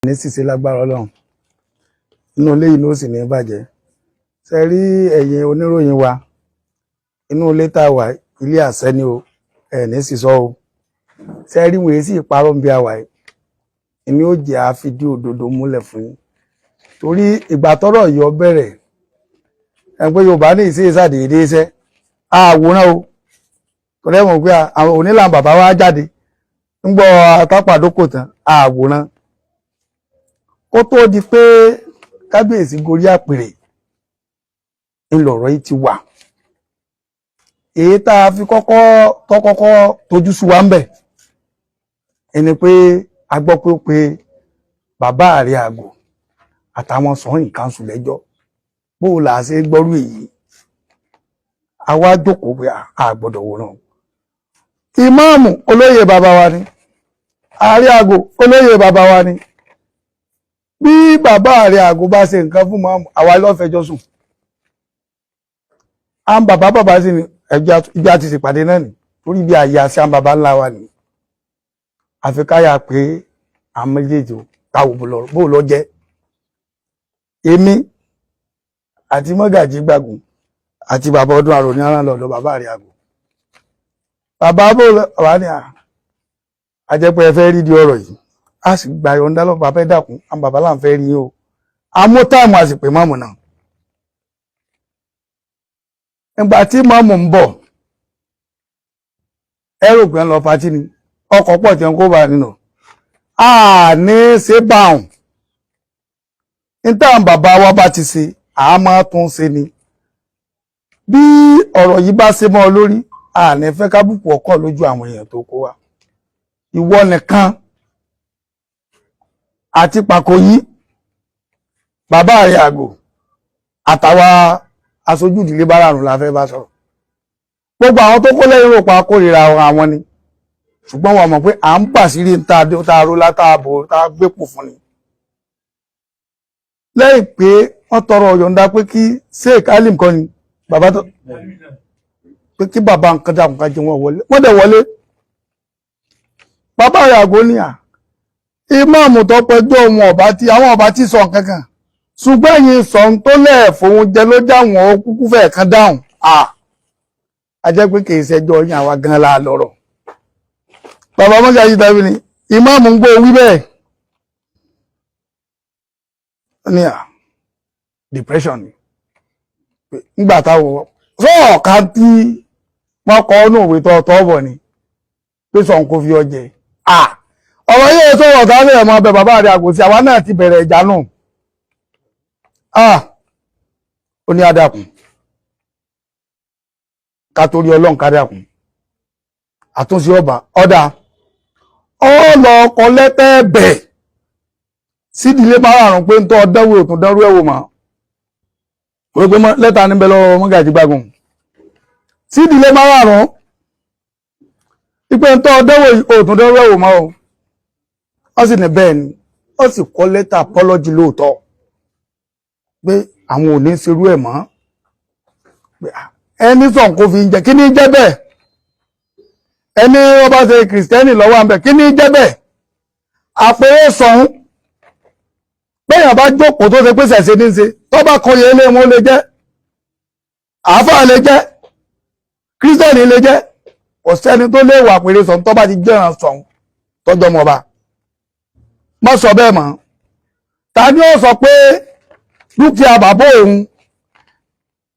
Ní ṣíṣe lágbára Ọlọ́run, inú ilé yìí ló sì ní bàjẹ́. Ṣe rí ẹ̀yin oníròyìn wa, inú ilé tá a wà, ilé àṣẹ ni o. Ẹ̀ ní sísọ o. Ṣe rí wọn èyí sì parọ́ ń bí a wà yìí ni ó jẹ́ àfidí òdodo múlẹ̀ fún yín, torí ìgbà tọ́rọ̀ yọ bẹ̀rẹ̀ ẹ̀ pé Yorùbá ní ìṣe ìṣàdédé iṣẹ́ àwòrán o. Torí ẹ̀ mọ̀ pé àwọn onílà bàbá wa jáde ń gbọ́ àtàpàdókò tán àwòrán kó tó di pé kábíyèsí gorí àpèrè ńlọrọ yìí ti wà. Èyí tá a fi kọ́kọ́ tó kọ́kọ́ tójú sú wa ń bẹ̀ ẹni pé a gbọ́ pé ó pe bàbá àrẹ àgò àtàwọn sọ̀hìn kanṣu lẹ́jọ́. Bó o là á ṣe gbọ́rú èyí, a wá jókòó pé a gbọ́dọ̀ wòran. Ìmáàmù olóyè bàbá wa ni, ààrẹ àgò olóyè bàbá wa ni. Bí bàbá ààrẹ àgò bá ṣe nǹkan fún màmú, àwa ló fẹjọ́ sùn. À ń bàbá bàbá sí ni ẹjọ́ ibi àti ṣèpàdé náà ni, torí bí àyè àti àwọn bàbá ńlá wa ni. Àfi káyà pé àwọn méjèèjì káwọ bó lọ jẹ́. Èmi àti mọ́gàjí gbàgùn àti bàbá ọdún àrò ní aràn lọ́dọ̀ bàbá ààrẹ àgò. Bàbá bó lọ bàbá ní à jẹ́ pé ẹ fẹ́ rí di ọ̀rọ̀ yìí, a sì gba yọ̀ǹda lọ. Bàbá, ẹ dákun, àwọn bàbá là ń fẹ́ rí yín o. Àmú táìmù, a sì pè mọ́mù náà. Ìgbà tí mọ́mù ń bọ̀, ẹ rò pé ń lọ patí ni, ọkọ̀ pọ̀ tí wọ́n kó bá nínú a ní ṣe báwọn. Níta bàbá wa bá ti ṣe, a máa tún ṣe ni. Bí ọ̀rọ̀ yìí bá ṣe mọ́ ọ lórí, a ní fẹ́ kábùkù ọkọ̀ lójú àwọn èèyàn tó kó wa. Ìwọ nìkan àti pàkó yìí, bàbá rẹ̀ àgò àtàwa aṣojú ìdílé báràrùn la fẹ́ bá sọ̀rọ̀. Gbogbo àwọn tó kó lẹ́yìn rò pa kórìíra àwọn ni, ṣùgbọ́n wọ́n mọ̀ pé à ń bà sírí tá a ró látàbò tá a gbépò fún ni. Lẹ́yìn pé wọ́n tọrọ yọ̀ǹda pé kí Sheikh Alim kọ́ ni bàbá tó pé kí bàbá nǹkan dàkún ká jẹ wọn wọlé, wọ́n dẹ̀ wọlé. Bàbá rẹ̀ àgọ́ ní à ìmáàmù tó pẹjọ́ wọn ọba tí àwọn ọba tí sọ nǹkan kan, ṣùgbọ́n ẹ̀yin sọ ń tó lẹ́ẹ̀fọ́n jẹ ló já wọn kúkú fẹ́ẹ̀ kan dáhùn. A jẹ́ pé kì í ṣẹjọ́ yín, àwa gan la lọ́rọ̀. Bàbá mọ́gàjí tàbí ni ìmáàmù ń gbọ́ wí bẹ́ẹ̀ ní à depression ni nígbà táwọn sọ́ọ̀ká tí wọ́n kọ́ ọ́nà òwe tó ọ̀tọ̀ bọ̀ ni pé sọ̀n kò fi ọjẹ́ ọ̀rọ̀ yóò tó ọ̀tá lè mọ ọbẹ̀ bàbá rẹ̀ àgòsí. Àwa náà ti bẹ̀rẹ̀ ìjà náà. Ó ní adàkùn ká torí Ọlọ́run ká dàkùn àtúnṣe ọba ọ̀dà ọ lọ kọ lẹ́tẹ̀ bẹ̀ sídìílé márààrún pé ń tọ́ dánwò òtún dánrú ẹ̀wò mọ́ pé lẹ́tà níbẹ̀ lọ́wọ́ mọ́gàjí gbágun sídìílé márààrún wípé ń tọ́ dánwò òtún dánrú ẹ̀wò mọ́ o. Wọ́n sì ní bẹ́ẹ̀ ni. Wọ́n sì kọ lẹ́tà apology lóòótọ́ pé àwọn ò ní ṣerú ẹ̀ mọ́. Ẹni sọ̀n kò fi ń jẹ kí ní jẹ́ bẹ́ẹ̀, ẹni wọ́n bá ṣe kìrìsìtẹ́nì lọ́wọ́ àbẹ̀ kí ní jẹ́ bẹ́ẹ̀. Àpèrè sọ̀hún bẹ́yàn bá jókòó tó ṣe pé ṣẹ̀ṣẹ̀ ní ṣe tó bá kọyẹ ilé wọn lè jẹ́, àáfàá lè jẹ́, kìrìsìtẹ́nì lè jẹ́. Kò sẹ́ni tó lè wà àpèrè sọ̀hún tó bá ti jẹ́ràn sọ̀hún tọ́jọ́ mọ́ ọba má sọ bẹ́ẹ̀ mọ́. Ta ni ó sọ pé dúkìá bàbá òun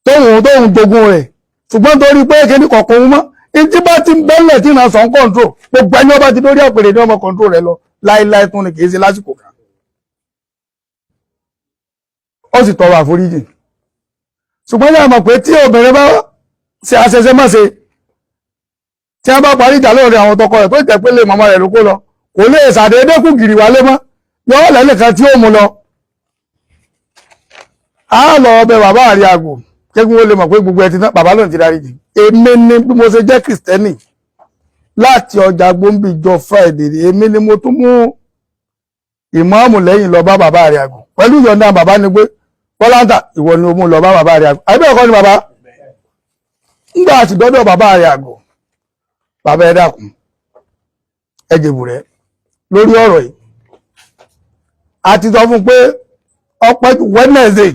tóun jogún rẹ̀, ṣùgbọ́n torí pé kíní kọ̀ọ̀kan òun mọ́ ìtí bá ti ń bẹ́lẹ̀ tí ìrìnà sàn control gbogbo ẹni ọba ti lórí àpèrè ní ọmọ control rẹ̀ lọ láíláí tún ni, kìí ṣe lásìkò kan. Ó sì tọrọ àforíjì, ṣùgbọ́n yàrá mọ̀ pé tí obìnrin bá ṣe àṣẹṣe má ṣe, tí wọ́n bá parí ìjà lórí àwọn tọkọ rẹ̀ tó jẹ́ pé lè màmá rẹ̀ ló kó lọ, kò lè ṣàdédé kù gìrì wálé mọ́, yọ lẹ́nìkan tí ó mú lọ. A lọ ọbẹ̀ bàbá àrí àgò kẹ́kún ó lè mọ̀ pé gbogbo ẹ ti tán. Bàbá lòun ti dárí jì. Èmi ni bí mo ṣe jẹ́ kìrìsìtẹ́nì láti ọjà gbòǹbì jọ Friday, èmi ni mo tún mú ìmáàmù lẹ́yìn lọ bá bàbá àrí àgò pẹ̀lú ìyọ̀ǹda bàbá ni pé bọ́láńtà ìwọ ni o mú lọ bá bàbá àrí àgò, àbí ẹ̀kọ́ ni bàbá ńgbà àti dọ́dọ̀ bàbá àrí àgò. Bàbá, ẹ dákun, ẹ jèbù rẹ lórí ọ̀rọ̀ yìí. A ti sọ fún pé ọpẹ́ Wednesday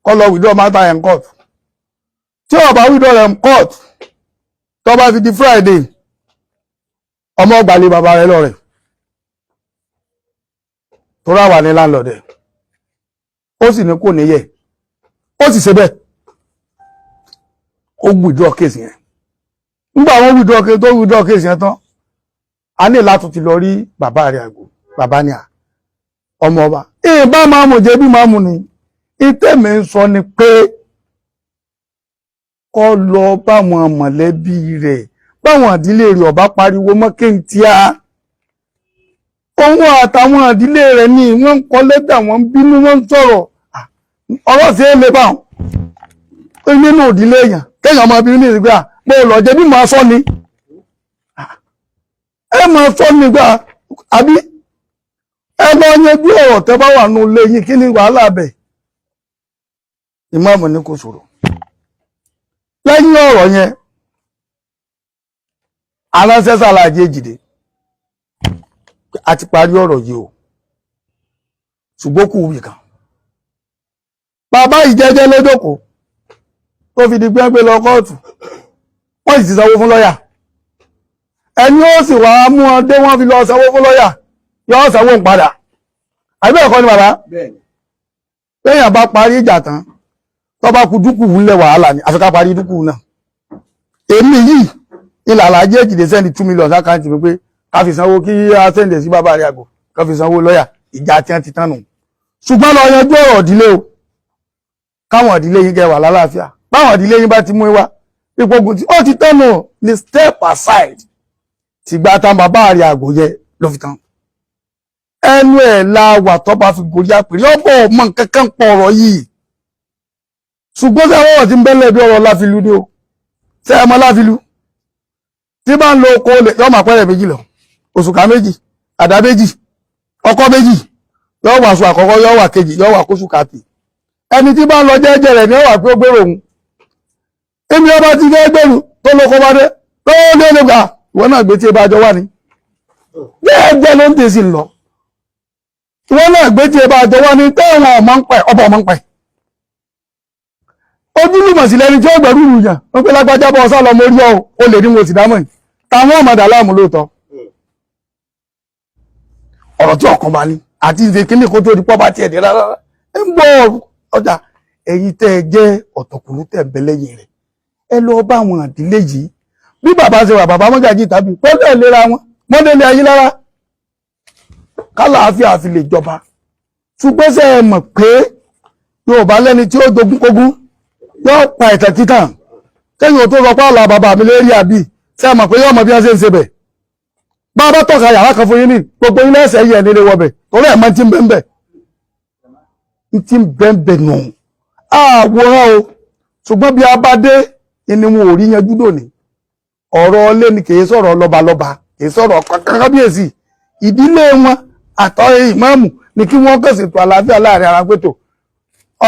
kó lọ withdraw matter in court. Tí ó bá withdraw rẹ̀ in court, tó bá fi di Friday, ọmọ gbàlè bàbá rẹ̀ lọ rẹ̀ tó rà wà ní landlord ẹ̀. Ó sì ní kò níyẹ̀, ó sì ṣe bẹ́ẹ̀, ó withdraw case yẹn. Nígbà wọn withdraw case, tó withdraw case yẹn tán, a ní láti ti lọ rí bàbá rẹ̀ àgò. Bàbá ni à ọmọ ọba ìbá máa mú jẹ bí máa mú ni. Ìtẹ̀mí ń sọ ni pé kọ́ lọ báwọn mọ̀lẹ́bí rẹ̀, báwọn ìdílé rẹ̀ ọba pariwo mọ́ kéńtíá. Òun àtàwọn ìdílé rẹ̀ ní wọ́n ń kọ lẹ́tà, wọ́n ń bínú, wọ́n ń sọ̀rọ̀. Ọ̀rọ̀ sí é lè bá wọn nínú ìdílé èèyàn, kéèyàn máa bínú ní ìgbà mo lọ jẹ bí màá sọ ni, ẹ máa sọ nígbà àbí ẹ lọ yanjú ọ̀rọ̀ tẹ́ bá wà nù lé yín. Kí ni wàhálà bẹ̀? Ìmáàmù ní kò sọ̀rọ̀. Lẹ́yìn ọ̀rọ̀ yẹn, aránṣẹ́ sàlàjì èjìdé, a ti parí ọ̀rọ̀ yìí o, ṣùgbọ́n kù wì kan. Bàbá ìjẹ́jẹ́ lójókòó tó fi di gbẹ́gbẹ́ lọ kóòtù. Wọ́n sì ti sanwó fún lọ́yà. Ẹni ó sì wá mú wọn dé, wọ́n fi lọ sanwó fún lọ́yà, yóò sanwó ń padà. Àbí ẹ̀kọ́ ni bàbá? Lẹ́yìn bá parí ìjà tán, tó bá kú dúkù ńlẹ̀, wàhálà ni. Àfi ká parí dúkù náà. Èmi yìí ilà alájẹ èjìdé send 2 million account mi pé ká fi sanwó, kí á send sí bàbá rẹ̀ àgò, ká fi sanwó lọ́yà. Ìjà tí wọ́n ti tán nù. Ṣùgbọ́n lọ yanjú ọ̀rọ̀ ìdílé o, káwọn ìdílé yín kẹ́ wà lálàáfíà. Báwọn ìdílé yín bá ti mú wá ipò tí ó ti tán nù ní step aside tìgbà tán bàbá rẹ̀ àgò yẹ ló fi tán. Ẹnu ẹ̀ la wà tó bá fi gorí àpèrè. Ọ̀pọ̀ ọmọ nǹkan kan pọ̀ ọ̀rọ̀ yìí, ṣùgbọ́n sẹ́wọ́n wọ̀ tí ń bẹ́lẹ̀ bí ọ̀rọ̀ láfilu ni o. Ṣé ẹ mọ láfilu tí bá ń lo oko olè, yọ máa pẹ́rẹ̀ méjì lọ, òṣùká méjì, àdá méjì, ọkọ́ méjì, yọ wà sùn àkọ́kọ́, yọ wà kejì, yọ wà kóṣù kàtì. Ẹni tí bá ń lọ jẹ́jẹ́ rẹ̀ ní ọ̀wà pé ó gbèrò òun. Èmi ọba ti fẹ́ gbèrú tó lóko bá dé lọ́wọ́ ní olùgbà, ìwọ náà gbé tí ẹ bá jọ wà ní jẹ́jẹ́ ló ń tèsí lọ. Ìwọ náà gbé tí ẹ bá jọ wà ní tẹ́wọ̀n ọmọ ń pẹ́, ọba ọmọ ń pẹ́, ojúlùmọ̀ sí lẹni tí ó gbẹ̀rú ìrùyàn. Wọ́n pé lágbájá bọ́ ọ̀sá lọ, mo rí ọ, o lè ní mo sì dámọ̀ yìí táwọn ọmọdé aláàmú lóòótọ́. Ọ̀rọ̀ tí ọkàn bá ní àti ìṣe kíní kó tó di pọ́ bá tiẹ̀ dé rárá ń bọ̀ ọjà. Ẹ̀yin tẹ́ ẹ jẹ́ ọ̀tọ̀kùnrin tẹ̀ ń bẹ lẹ́yìn rẹ̀, ẹ lọ bá àwọn ìdílé yìí. Bí bàbá ṣe wà, bàbá mọ́gàjì tàbí pọ́lẹ̀ lera wọn mọ́délé ayé lára, kálàáfíà fi lè jọba. Ṣùgbọ́n ṣe é mọ̀ pé Yorùbá lẹ́ni tí ó jogún kógún yóò pa ìtàn títàn kẹ́yìn ò tó sọ pé àlà bàbá mi lérí àbí? Ṣe é mọ̀ pé yóò mọ̀ bí wọ́n ṣe ń ṣe bẹ̀? Bá a bá tọ́ka yàrá kan fún yín ní gbogbo ilé ẹsẹ̀ yẹ̀ nílé wọbẹ̀, torí ẹ̀ mọ́ ti ń bẹ́ẹ̀ ti ń bẹ́ẹ̀ nù àwòrán o. Ṣùgbọ́n bí a bá dé ni wọn ò rí yanjú lónìí. Ọ̀rọ̀ ọlé ni, kìí sọ̀rọ̀ lọ́balọ́ba, kìí sọ̀rọ̀ kábíyèsí. Ìdílé wọn àtọ́ ìmáàmù ni kí wọ́n kàn ṣètò àlàáfíà láàrin ara pẹ̀tọ̀.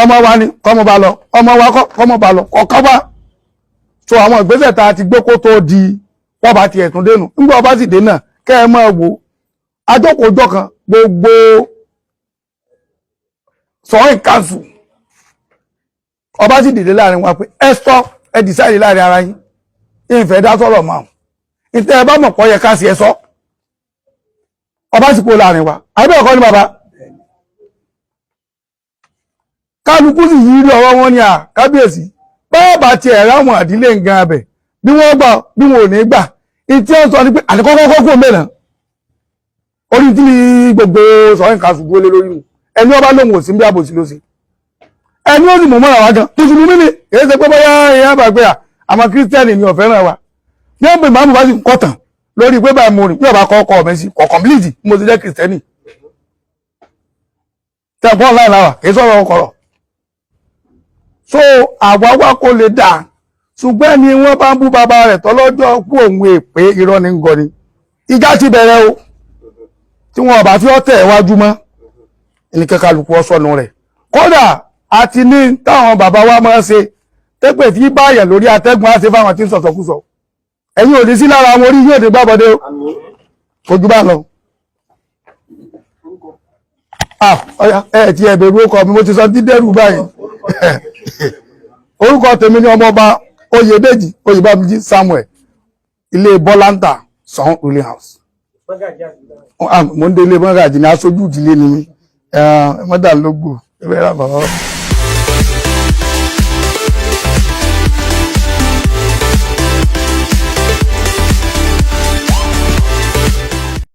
Ọmọ wa ni kọ́mọ bá lọ, ọmọ wa kọ́ kọ́mọ bá lọ kọ̀ọ̀kan bá so. Àwọn ìgbésẹ̀ tá a ti gbé kó tó di wọ́n bá tiẹ̀ tún dénú. Nígbà wọ́n bá sì dé náà, kẹ́ ẹ máa wò ajókòójọ́ kan, gbogbo sọ̀rọ̀ council, ọba sì dìde láàrin wa pé ẹ sọ, ẹ decide láàrin ara yín. Ìfẹ́ dá sọ̀rọ̀ mọ́ ìtẹ́ ẹ bá mọ̀ pọ̀ yẹ ká sí ẹ sọ. Ọba sì kó láàrin wa. Àbí ẹ̀kọ́ ni bàbá? Kálukú sì yí rí ọwọ́ wọn ní à kábíyèsí. Báàbà tiẹ̀ ráwọn àdílé nǹkan abẹ, bí wọ́n gbà bí wọn ò ní gbà, ìtí ẹ̀ sọ ni pé àtikọ́kọ́ kó mẹ́nà orí tí gbogbo sọ̀rọ̀ nǹkan ṣùgbọ́n lé lórí mu. Ẹni ọba lóhùn ò sí bí àbòsí ló ṣe. Ẹni ó sì mọ̀ mọ́ra wa gan, mùsùlùmí ni. Kìí ṣe pé bóyá èèyàn bá gbé à àmọ́ kírísítẹ́nì ni ọ̀fẹ́ ràn wá ní ọ̀pẹ̀. Ìmáàmù bá sì ń kọ̀tàn lórí pé báyìí mo rìn, bí ọba kọ́ ọkọ mi sí kọ̀ complete, mo ti jẹ́ kírísítẹ́nì tẹ̀pọ̀ láì láwà, kìí sọ̀rọ̀ ọkọ̀rọ̀. So àwa wá kó lè dà. Ṣùgbọ́n ni wọ́n bá ń bú bàbá rẹ̀ tọ́lọ́jọ́ kú òun èpè irọ́ ní ń gọ ni. Ìjà ti bẹ̀rẹ̀ o. Tí wọn bá fi ọ̀tẹ̀ iwájú mọ́ ní kẹ́kálukú ọ̀sọ́nu rẹ̀. Kódà àti ní táwọn bàbá wa máa ń ṣe tẹ́pẹ̀ tí báyà lórí atẹ́gùn á ṣe fáwọn tí ń sọ̀sọ̀kúsọ. Ẹ̀yin ò ní sí lára àwọn orí yóò dé gbàbọ̀dé o. Kò jù bá lọ. Ah, ọ̀yá, ẹ ti ẹ bẹ̀rù orúkọ mi, mo ti sọ dídẹ́rù báyìí. Orúkọ tèmi ni Ọmọọba Oyèdèjì Oyèbámijí Samuel, ilé Bọ́láńtà Sàn Ruling House. Mọ́gàjí àti ìdáhùn. Ah, mo ń délé mọ́gàjì ní, aṣojú ìdílé ni mí. Mọ́dà lógbò ẹ bẹ́ẹ̀ rà bàbá.